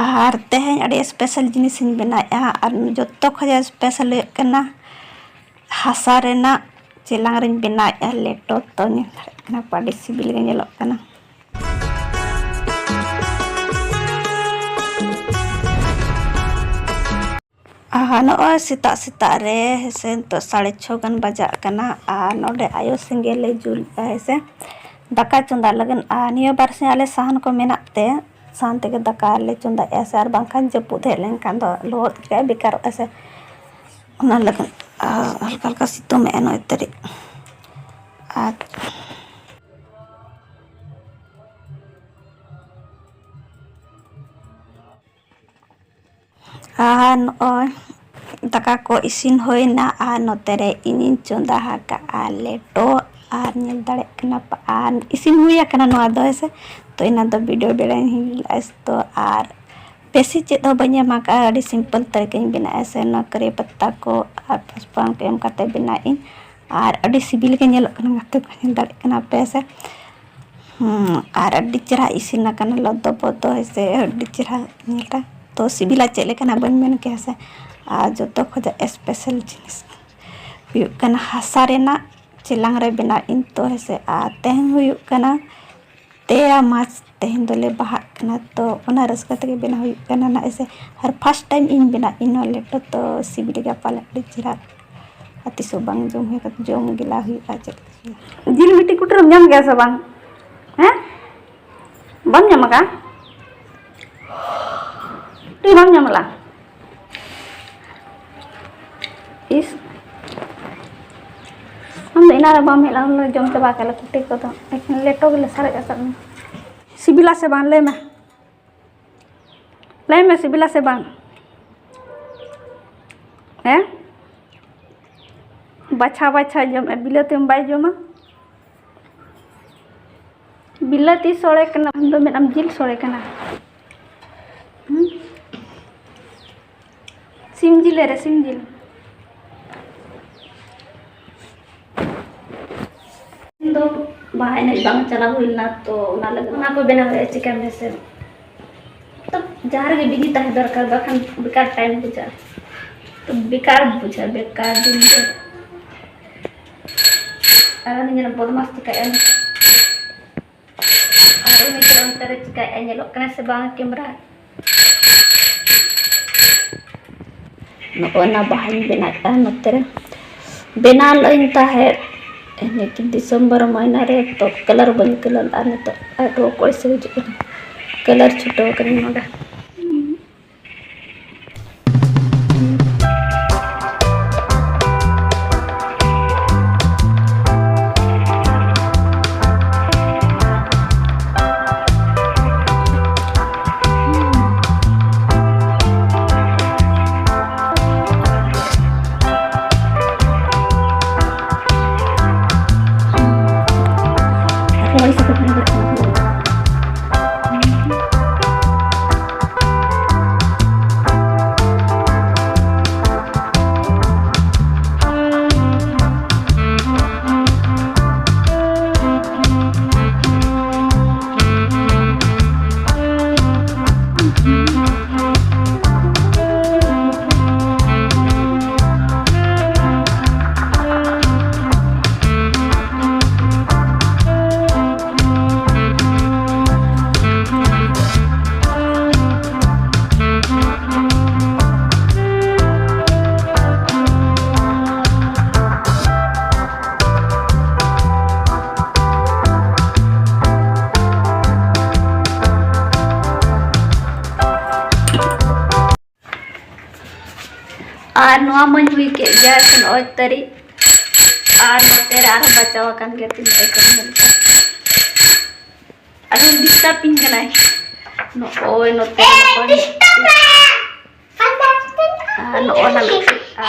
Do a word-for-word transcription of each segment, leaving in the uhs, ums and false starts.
ᱟᱨ ᱛᱮᱦᱮᱧ ᱟᱹᱰᱤ special ᱡᱤᱱᱤᱥ ᱤᱧ ᱵᱮᱱᱟᱣᱮᱫᱼᱟ, ᱟᱨ ᱡᱚᱛᱚ ᱠᱷᱚᱱᱟᱜ special ᱦᱩᱭᱩᱜ ᱠᱟᱱᱟ ᱦᱟᱥᱟ ᱨᱮᱱᱟᱜ ᱪᱮᱞᱟᱝ ᱨᱤᱧ ᱵᱮᱱᱟᱣᱮᱫᱼᱟ ᱞᱮᱴᱚ᱾ ᱛᱚ ᱧᱮᱞ ᱫᱟᱲᱮᱭᱟᱜ ᱠᱟᱱᱟ ᱯᱮ, ᱟᱹᱰᱤ ᱥᱤᱵᱤᱞ ᱜᱮ ᱧᱮᱞᱚᱜ ᱠᱟᱱᱟ᱾ ᱟᱨ ᱱᱚᱜᱼᱚᱭ ᱥᱮᱛᱟᱜ ᱥᱮᱛᱟᱜ ᱨᱮ ᱦᱮᱸᱥᱮ, ᱱᱤᱛᱚᱜ ᱥᱟᱲᱮ ᱪᱷᱚ ᱜᱟᱱ ᱵᱟᱡᱟᱜ ᱠᱟᱱᱟ᱾ ᱟᱨ ᱱᱚᱰᱮ ᱟᱭᱳ ᱥᱮᱸᱜᱮᱞ ᱞᱮ ᱡᱩᱞᱮᱜᱼᱟ ᱦᱮᱸᱥᱮ, ᱫᱟᱠᱟ ᱪᱚᱸᱫᱟ ᱞᱟᱹᱜᱤᱫ᱾ ᱟᱨ ᱱᱤᱭᱟᱹ ᱵᱟᱨ ᱥᱮ ᱟᱞᱮ ᱥᱟᱦᱟᱱ ᱠᱚ ᱢᱮᱱᱟᱜ ᱛᱮ ᱥᱟᱦᱟᱱ ᱛᱮᱜᱮ ᱫᱟᱠᱟ ᱞᱮ ᱪᱚᱸᱫᱟᱭᱮᱜᱼᱟ ᱥᱮ, ᱟᱨ ᱵᱟᱝᱠᱷᱟᱱ ᱡᱟᱹᱯᱩᱫ ᱦᱮᱡ ᱞᱮᱱᱠᱷᱟᱱ ᱫᱚ ᱞᱚᱦᱚᱫ ᱜᱮ ᱵᱮᱠᱟᱨᱚᱜᱼᱟ ᱥᱮ, ᱚᱱᱟ ᱞᱟᱹᱜᱤᱫ᱾ ᱟᱨ ᱦᱟᱞᱠᱟ ᱦᱟᱞᱠᱟ ᱥᱤᱛᱩᱝ ᱮᱜᱼᱟ ᱱᱚᱜᱼᱚᱭ ᱛᱟᱹᱨᱤᱡ᱾ ᱟᱨ ᱟᱨ ᱱᱚᱜᱼᱚᱭ ᱫᱟᱠᱟ ᱠᱚ ᱤᱥᱤᱱ ᱦᱩᱭᱱᱟ, ᱟᱨ ᱱᱚᱛᱮ ᱨᱮ ᱤᱧᱤᱧ ᱪᱚᱸᱫᱟ ᱟᱠᱟᱫᱼᱟ ᱞᱮᱴᱚ᱾ ᱟᱨ ᱧᱮᱞ ᱫᱟᱲᱮᱭᱟᱜ ᱠᱟᱱᱟ ᱯᱮ, ᱟᱨ ᱤᱥᱤᱱ ᱦᱩᱭ ᱟᱠᱟᱱᱟ ᱱᱚᱣᱟ ᱫᱚ ᱦᱮᱸᱥᱮ᱾ ᱛᱚ ᱮᱱᱟ ᱫᱚ video ᱵᱮᱲᱟᱧ ᱦᱤᱲᱤᱧ ᱞᱮᱫᱼᱟ ᱛᱚ, ᱟᱨ ᱵᱮᱥᱤ ᱪᱮᱫ ᱦᱚᱸ ᱵᱟᱹᱧ ᱮᱢ ᱟᱠᱟᱫᱼᱟ, ᱟᱹᱰᱤ simple ᱛᱮᱜᱮᱧ ᱵᱮᱱᱟᱣᱮᱫᱼᱟ ᱥᱮ᱾ ᱱᱚᱣᱟ ᱠᱟᱨᱤ ᱯᱟᱛᱟ ᱠᱚ ᱟᱨ ᱯᱟᱸᱪᱯᱷᱚᱲᱚᱱ ᱠᱚ ᱮᱢ ᱠᱟᱛᱮ ᱵᱮᱱᱟᱣᱮᱫ ᱟᱹᱧ, ᱟᱨ ᱟᱹᱰᱤ ᱥᱤᱵᱤᱞ ᱜᱮ ᱧᱮᱞᱚᱜ ᱠᱟᱱᱟ ᱜᱟᱛᱮ ᱠᱚ, ᱧᱮᱞ ᱫᱟᱲᱮᱭᱟᱜ ᱠᱟᱱᱟ ᱯᱮ ᱥᱮ᱾ ᱦᱩᱸ, ᱟᱨ ᱟᱹᱰᱤ ᱪᱮᱦᱨᱟ ᱤᱥᱤᱱ ᱟᱠᱟᱱᱟ ᱞᱚᱫᱚ ᱯᱚᱫᱚ ᱦᱮᱸᱥᱮ, ᱟᱹᱰᱤ ᱪᱮᱦᱨᱟ ᱧᱮᱞ ᱨᱮ᱾ ᱛᱚ ᱥᱤᱵᱤᱞᱟ ᱪᱮᱫ ᱞᱮᱠᱟᱱᱟᱜ ᱵᱟᱹᱧ ᱢᱮᱱ ᱠᱮᱭᱟ ᱥᱮ᱾ ᱟᱨ ᱡᱚᱛᱚ ᱠᱷᱚᱱᱟᱜ special ᱡᱤᱱᱤᱥ ᱦᱩᱭᱩᱜ ᱠᱟᱱᱟ ᱦᱟᱥᱟ ᱨᱮᱱᱟᱜ ᱪᱮᱞᱟᱝ ᱨᱮ ᱵᱮᱱᱟᱣ ᱤᱧ ᱛᱚ ᱦᱮᱸᱥᱮ᱾ ᱟᱨ ᱛᱮᱦᱮᱧ ᱦᱩᱭᱩᱜ ᱠᱟᱱᱟ ᱛᱮᱨᱚ ᱢᱟᱨᱪ, ᱛᱮᱦᱮᱧ ᱫᱚᱞᱮ ᱵᱟᱦᱟᱜ ᱠᱟᱱᱟ, ᱛᱚ ᱚᱱᱟ ᱨᱟᱹᱥᱠᱟᱹ ᱛᱮᱜᱮ ᱵᱮᱱᱟᱣ ᱦᱩᱭᱩᱜ ᱠᱟᱱᱟ ᱱᱟᱜ ᱦᱮᱸᱥᱮ᱾ ᱟᱨ first time ᱤᱧ ᱵᱮᱱᱟᱣ ᱤᱧ ᱱᱚᱣᱟ ᱞᱮᱴᱚ, ᱛᱚ ᱥᱤᱵᱤᱞ ᱜᱮᱭᱟ ᱯᱟᱞᱮ ᱟᱹᱰᱤ ᱪᱮᱦᱨᱟ᱾ ᱟᱨ ᱛᱤᱥ ᱦᱚᱸ ᱵᱟᱝ ᱡᱚᱢ ᱦᱩᱭ ᱟᱠᱟᱱᱟ, ᱡᱚᱢ ᱜᱮ ᱞᱟ ᱦᱩᱭᱩᱜᱼᱟ ᱪᱮᱫ᱾ ᱡᱤᱞ ᱢᱤᱫᱴᱤᱡ ᱠᱩᱴᱨᱟᱹᱢ ᱧᱟᱢ ᱠᱮᱭᱟ ᱥᱮ ᱵᱟᱝ? ᱦᱮᱸ, ᱵᱟᱢ ᱧᱟᱢ ᱟᱠᱟᱫᱼᱟ? ᱛᱩᱭ ᱵᱟᱢ ᱧᱟᱢ ᱞᱮᱫᱼᱟ? ᱤᱥ, ᱟᱢ ᱫᱚ ᱮᱱᱟᱝ ᱨᱮ ᱵᱟᱢ ᱦᱮᱡ ᱞᱮᱱᱟ, ᱩᱱ ᱨᱮ ᱡᱚᱢ ᱪᱟᱵᱟ ᱠᱮᱫ ᱞᱮ ᱠᱩᱴᱤ ᱠᱚᱫᱚ, ᱮᱠᱷᱮᱱ ᱞᱮᱴᱚ ᱜᱮᱞᱮ ᱥᱟᱨᱮᱡ ᱟᱠᱟᱫ ᱢᱮ᱾ ᱥᱤᱵᱤᱞᱟ ᱥᱮ ᱵᱟᱝ ᱞᱟᱹᱭ ᱢᱮ? ᱞᱟᱹᱭ ᱢᱮ, ᱥᱤᱵᱤᱞᱟ ᱥᱮ ᱵᱟᱝ? ᱦᱮᱸ? ᱵᱟᱪᱷᱟᱣ ᱵᱟᱪᱷᱟᱣ ᱡᱚᱢᱮᱫ, ᱵᱤᱞᱟᱹᱛᱤ ᱢᱟ ᱵᱟᱭ ᱡᱚᱢᱟ᱾ ᱵᱤᱞᱟᱹᱛᱤ ᱥᱚᱲᱮ ᱠᱟᱱᱟ, ᱟᱢ ᱫᱚ ᱢᱮᱱᱟᱢ ᱡᱤᱞ ᱥᱚᱲᱮ ᱠᱟᱱᱟ᱾ ᱦᱩᱸ? ᱥᱤᱢ ᱡᱤᱞ ᱨᱮ, ᱥᱤᱢ ᱡᱤᱞ᱾ ᱤᱧ ᱫᱚ ᱵᱟᱦᱟ ᱮᱱᱮᱡ ᱵᱟᱝ ᱪᱟᱞᱟᱣ ᱦᱩᱭ ᱞᱮᱱᱟ, ᱛᱚ ᱚᱱᱟ ᱞᱟᱹᱜᱤᱫ ᱚᱱᱟ ᱠᱚ ᱵᱮᱱᱟᱣ ᱦᱩᱭᱩᱜᱼᱟ, chicken ᱨᱮᱥᱮ᱾ ᱛᱚ ᱡᱟᱦᱟᱸ ᱨᱮᱜᱮ ᱵᱤᱡᱤ ᱛᱟᱦᱮᱸ ᱫᱚᱨᱠᱟᱨ, ᱵᱟᱠᱷᱟᱱ ᱵᱮᱠᱟᱨ ᱴᱟᱭᱤᱢ ᱵᱩᱡᱷᱟᱹᱜᱼᱟ᱾ ᱛᱚ ᱵᱮᱠᱟᱨ ᱵᱩᱡᱷᱟᱹᱜᱼᱟ, ᱵᱮᱠᱟᱨ ᱫᱤᱱ ᱫᱚ᱾ ᱟᱨ ᱩᱱᱤ ᱧᱮᱞ ᱵᱚᱫᱢᱟᱥ ᱪᱤᱠᱟᱹᱭᱮᱫᱼᱟ᱾ ᱟᱨ ᱩᱱᱤ ᱫᱚ ᱚᱱᱛᱮ ᱨᱮ ᱪᱤᱠᱟᱹᱭᱮᱫᱼᱟ, ᱧᱮᱞᱚᱜ ᱠᱟᱱᱟ ᱥᱮ ᱵᱟᱝ ᱠᱮᱢᱨᱟ? ᱱᱚᱜᱼᱚ ᱱᱟ ᱵᱟᱦᱟᱧ ᱵᱮᱱᱟᱣᱮᱫᱼᱟ ᱱᱚᱛᱮ ᱨᱮ᱾ ᱵᱮᱱᱟᱣ ᱞᱟᱜ ᱟᱹᱧ ᱛᱟᱦᱮᱸᱫ ᱱᱤᱛ ᱰᱤᱥᱮᱢᱵᱚᱨ ᱢᱟᱹᱦᱱᱟᱹ ᱨᱮ, ᱛᱚ ᱠᱟᱞᱟᱨ ᱵᱟᱹᱧ ᱠᱟᱞᱟᱨ ᱞᱟᱜᱼᱟ᱾ ᱱᱤᱛᱚᱜ ᱟᱨ ᱨᱚ ᱠᱚ ᱥᱮ ᱦᱤᱡᱩᱜ ᱠᱟᱱᱟ, ᱠᱟᱞᱟᱨ ᱪᱷᱩᱴᱟᱹᱣ ᱠᱟᱹᱱᱟᱹᱧ ᱱᱚᱰᱮ᱾ ᱟᱨ ᱱᱚᱣᱟ ᱢᱟᱹᱧ ᱦᱩᱭ ᱠᱮᱫ ᱜᱮᱭᱟ, ᱱᱚᱜᱼᱚᱭ ᱛᱟᱹᱨᱤ᱾ ᱟᱨ ᱱᱚᱛᱮ ᱨᱮ ᱟᱨᱦᱚᱸ ᱵᱟᱪᱟᱣ ᱟᱠᱟᱱ ᱜᱮᱭᱟ, ᱛᱤᱱᱟᱹᱜ ᱮ ᱠᱟᱹᱢᱤ ᱞᱮᱠᱟ᱾ ᱟᱨᱦᱚᱸ ᱰᱤᱥᱴᱟᱵᱤᱧ ᱠᱟᱱᱟᱭ᱾ ᱱᱚᱜᱼᱚᱭ ᱱᱚᱛᱮ ᱨᱮ ᱱᱚᱜᱼᱚᱭ ᱢᱤᱫᱴᱤᱡ᱾ ᱟᱨ ᱱᱚᱜᱼᱚᱭ ᱱᱟ ᱢᱤᱫᱴᱤᱡ᱾ ᱟᱨ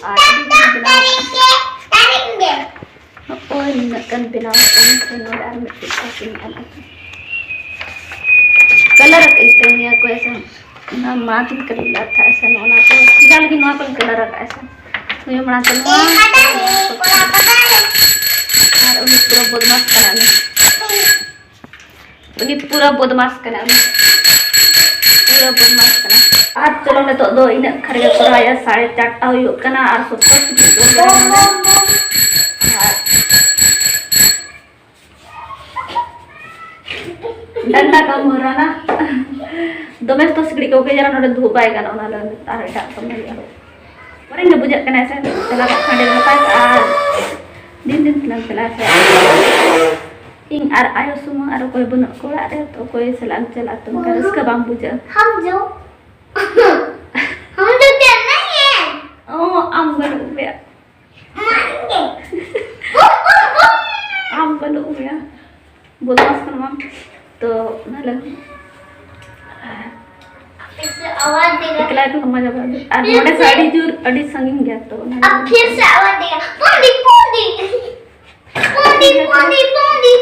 ᱟᱨ ᱟᱹᱰᱤ ᱰᱷᱮᱨ ᱵᱮᱱᱟᱣ ᱟᱠᱟᱱᱟ᱾ ᱱᱚᱜᱼᱚᱭ ᱱᱩᱱᱟᱹᱜ ᱜᱟᱱ ᱵᱮᱱᱟᱣ ᱟᱠᱟᱱᱟ᱾ ᱱᱚᱰᱮ ᱟᱨ ᱢᱤᱫᱴᱤᱡ ᱠᱟᱹᱴᱤᱡ ᱟᱱ ᱠᱟᱞᱟᱨ ᱟᱠᱟᱫ ᱤᱧ ᱛᱮ ᱱᱤᱭᱟᱹ ᱠᱚ ᱮᱥᱮ᱾ ᱚᱱᱟ ᱢᱟᱛᱤᱧ ᱠᱟᱹᱴᱤᱡ ᱞᱟᱛᱷᱟ ᱮᱥᱮ, ᱱᱚᱜᱼᱚ ᱱᱟ ᱠᱚ ᱥᱤᱫᱷᱟ ᱞᱟᱹᱜᱤᱫ ᱱᱚᱣᱟ ᱠᱚᱧ ᱠᱟᱞᱟᱨ ᱟᱠᱟᱫ ᱮᱥᱮ᱾ ᱱᱩᱭ ᱢᱟᱲᱟᱝ ᱛᱮ ᱱᱚᱣᱟ, ᱟᱨ ᱩᱱᱤ ᱯᱩᱨᱟᱹ ᱵᱚᱫᱢᱟᱥ ᱠᱟᱱᱟ ᱩᱱᱤ᱾ ᱩᱱᱤ ᱯᱩᱨᱟᱹ ᱵᱚᱫᱢᱟᱥ ᱠᱟᱱᱟᱭ, ᱩᱱᱤ ᱯᱩᱨᱟᱹ ᱵᱚᱫᱢᱟᱥ ᱠᱟᱱᱟᱭ᱾ ᱟᱨ ᱪᱚᱞᱚ, ᱱᱤᱛᱚᱜ ᱫᱚ ᱤᱱᱟᱹᱜ ᱠᱷᱟᱱ ᱜᱮ ᱠᱚᱨᱟᱣ ᱦᱩᱭᱩᱜᱼᱟ᱾ ᱥᱟᱲᱮ ᱪᱟᱨᱴᱟ ᱦᱩᱭᱩᱜ ᱠᱟᱱᱟ ᱟᱨ ᱥᱚᱛᱛᱚᱨ ᱥᱮᱠᱮᱱᱰ ᱠᱚ ᱦᱩᱭ ᱠᱟᱱᱟ᱾ ᱟᱨ ᱰᱟᱱᱰᱟ ᱠᱟᱹᱢᱦᱟᱹᱨᱟ ᱱᱟ᱾ ᱫᱚᱢᱮ ᱛᱚ ᱥᱤᱠᱲᱤᱡ ᱠᱚ ᱜᱮᱡᱮᱨᱟ ᱱᱚᱰᱮ, ᱫᱩᱲᱩᱵ ᱵᱟᱭ ᱜᱟᱱᱚᱜᱼᱟ, ᱚᱱᱟ ᱞᱟᱹᱜᱤᱫ ᱟᱨ ᱮᱴᱟᱜ ᱠᱟᱹᱢᱤ ᱦᱩᱭᱩᱜᱼᱟ᱾ ᱵᱚᱨᱤᱝ ᱜᱮ ᱵᱩᱡᱷᱟᱹᱜ ᱠᱟᱱᱟ ᱥᱮ, ᱪᱟᱞᱟᱣ ᱠᱟᱜ ᱠᱷᱟᱱ ᱟᱹᱰᱤ ᱱᱟᱯᱟᱭ ᱠᱚᱜᱼᱟ᱾ ᱟᱨ ᱫᱤᱱ ᱫᱤᱱ ᱛᱤᱱᱟᱹᱜ ᱪᱟᱞᱟᱜᱼᱟ ᱥᱮ, ᱤᱧ ᱟᱨ ᱟᱭᱳ ᱥᱩᱢᱩᱝ, ᱟᱨ ᱚᱠᱚᱭ ᱵᱟᱹᱱᱩᱜ ᱠᱚᱣᱟ ᱚᱲᱟᱜ ᱨᱮ, ᱛᱚ ᱚᱠᱚᱭ ᱥᱟᱞᱟᱜ ᱮᱢ ᱪᱟᱞᱟᱜᱼᱟ, ᱛᱚ ᱚᱱᱠᱟ ᱨᱟᱹᱥᱠᱟᱹ ᱵᱟᱝ ᱵᱩᱡᱷᱟᱹᱜᱼᱟ᱾ हम जो हम जो क्या नहीं है। ᱚ, ᱟᱢ ᱵᱟᱹᱱᱩᱜ ᱢᱮᱭᱟ᱾ ᱟᱢ ᱵᱟᱹᱱᱩᱜ ᱢᱮᱭᱟ, ᱵᱚᱫᱢᱟᱥ ᱠᱟᱱᱟᱢ ᱟᱢ᱾ ᱛᱚ ᱚᱱᱟ ᱞᱟᱹᱜᱤᱫ ᱯᱷᱤᱨ ᱥᱮ ᱟᱣᱟᱡ ᱫᱮᱜᱟ᱾ ᱮᱠᱞᱟ ᱜᱮ ᱢᱟᱡᱟ ᱵᱟᱲᱟ ᱫᱚ᱾ ᱟᱨ ᱯᱷᱤᱨ ᱱᱚᱰᱮ ᱥᱮ ᱥᱟᱹᱨᱤ ᱡᱳᱨ ᱟᱹᱰᱤ ᱥᱟᱺᱜᱤᱧ ᱜᱮᱭᱟ, ᱛᱚ ᱚᱱᱟ ᱟᱵ ᱞᱟᱹᱜᱤᱫ ᱯᱷᱤᱨ ᱥᱮ ᱟᱣᱟᱡ ᱫᱮᱜᱟ, ᱯᱩᱸᱰᱤ, ᱯᱩᱸᱰᱤ, ᱯᱩᱸᱰᱤ, ᱯᱩᱸᱰᱤ,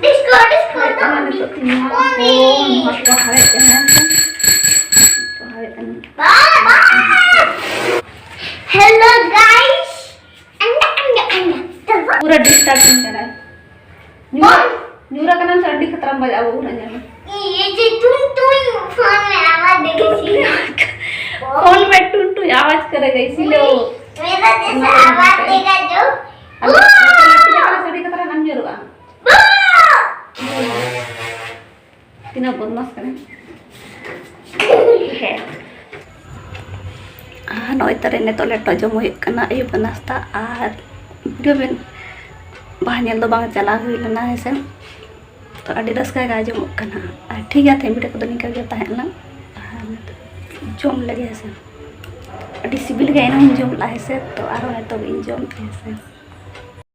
ᱰᱤᱥᱠᱳ, ᱰᱤᱥᱠᱳ, ᱦᱳᱭ, ᱚᱱᱟ ᱯᱩᱸᱰᱤ, ᱱᱤᱛᱚᱜ ᱛᱤᱧ ᱱᱚᱣᱟ ᱯᱩᱸᱰᱤ᱾ ᱠᱚ ᱱᱚᱣᱟ ᱠᱚ ᱦᱟᱣᱮᱫ ᱠᱟᱱᱟ ᱦᱮᱸ ᱥᱮ? ᱠᱚ ᱦᱟᱣᱮᱫ ᱠᱟᱱᱟ᱾ ᱵᱟ, ᱵᱟ᱾ Hello guys. ᱟᱸᱡᱟ, ᱟᱸᱡᱟ, ᱟᱸᱡᱟ᱾ ᱯᱩᱨᱟᱹ ᱰᱤᱥᱴᱟᱨᱵ ᱤᱧ ᱠᱟᱱᱟᱭ᱾ ᱧᱩᱨ, ᱧᱩᱨ ᱟᱠᱟᱱᱟᱢ ᱥᱮ ᱟᱹᱰᱤ ᱠᱷᱟᱛᱨᱟᱢ ᱵᱟᱡᱟᱜᱼᱟ ᱵᱟᱹᱵᱩ, ᱩᱱᱟᱹᱜ ᱧᱮᱞ ᱢᱮ᱾ ये जो टुन टुन फोन में आवाज देखे सी। फोन में टुन टुन आवाज करेगा, इसीलिए वो मेरा जैसे आवाज देगा जो। ᱟᱨ ᱱᱚᱛᱮ ᱞᱟᱹᱴᱩ ᱧᱚᱜ ᱠᱟᱱᱟ ᱥᱮ ᱟᱹᱰᱤ ᱠᱷᱟᱛᱨᱟ ᱱᱟᱢ ᱧᱩᱨᱩᱜᱼᱟ᱾ ᱛᱤᱱᱟᱹᱜ ᱵᱚᱫᱢᱟᱥ ᱠᱟᱱᱟ᱾ ᱦᱮᱸ᱾ ᱟᱨ ᱱᱚᱜᱼᱚᱭ ᱛᱟᱨᱮ ᱱᱤᱛᱚᱜ ᱞᱮᱴᱚ ᱡᱚᱢ ᱦᱩᱭᱩᱜ ᱠᱟᱱᱟ, ᱟᱹᱭᱩᱵ ᱱᱟᱥᱛᱟ᱾ ᱟᱨ ᱵᱩᱡᱷᱟᱹᱣ ᱵᱮᱱ, ᱵᱟᱦᱟ ᱧᱮᱞ ᱫᱚ ᱵᱟᱝ ᱪᱟᱞᱟᱣ ᱦᱩᱭ ᱞᱮᱱᱟ, ᱦᱮᱸ ᱥᱮ᱾ ᱛᱚ ᱟᱹᱰᱤ ᱨᱟᱹᱥᱠᱟᱹ ᱜᱮ ᱟᱸᱡᱚᱢᱚᱜ ᱠᱟᱱᱟ᱾ ᱟᱨ ᱴᱷᱤᱠ ᱜᱮᱭᱟ, ᱛᱮᱦᱮᱧ ᱵᱷᱤᱰᱤᱭᱳ ᱠᱚᱫᱚ ᱱᱤᱝᱠᱟᱹ ᱜᱮ ᱛᱟᱦᱮᱸ ᱞᱮᱱᱟ᱾ ᱟᱨ ᱡᱚᱢ ᱞᱟᱹᱜᱤᱫ, ᱦᱮᱸ ᱥᱮ, ᱟᱹᱰᱤ ᱥᱤᱵᱤᱞ ᱜᱮ ᱮᱱᱟᱝ ᱤᱧ ᱡᱚᱢ ᱞᱮᱫᱼᱟ, ᱦᱮᱸ ᱥᱮ᱾ ᱛᱚ ᱟᱨᱦᱚᱸ ᱱᱤᱛᱚᱜ ᱤᱧ ᱡᱚᱢ ᱮᱫᱼᱟ, ᱦᱮᱸ ᱥᱮ᱾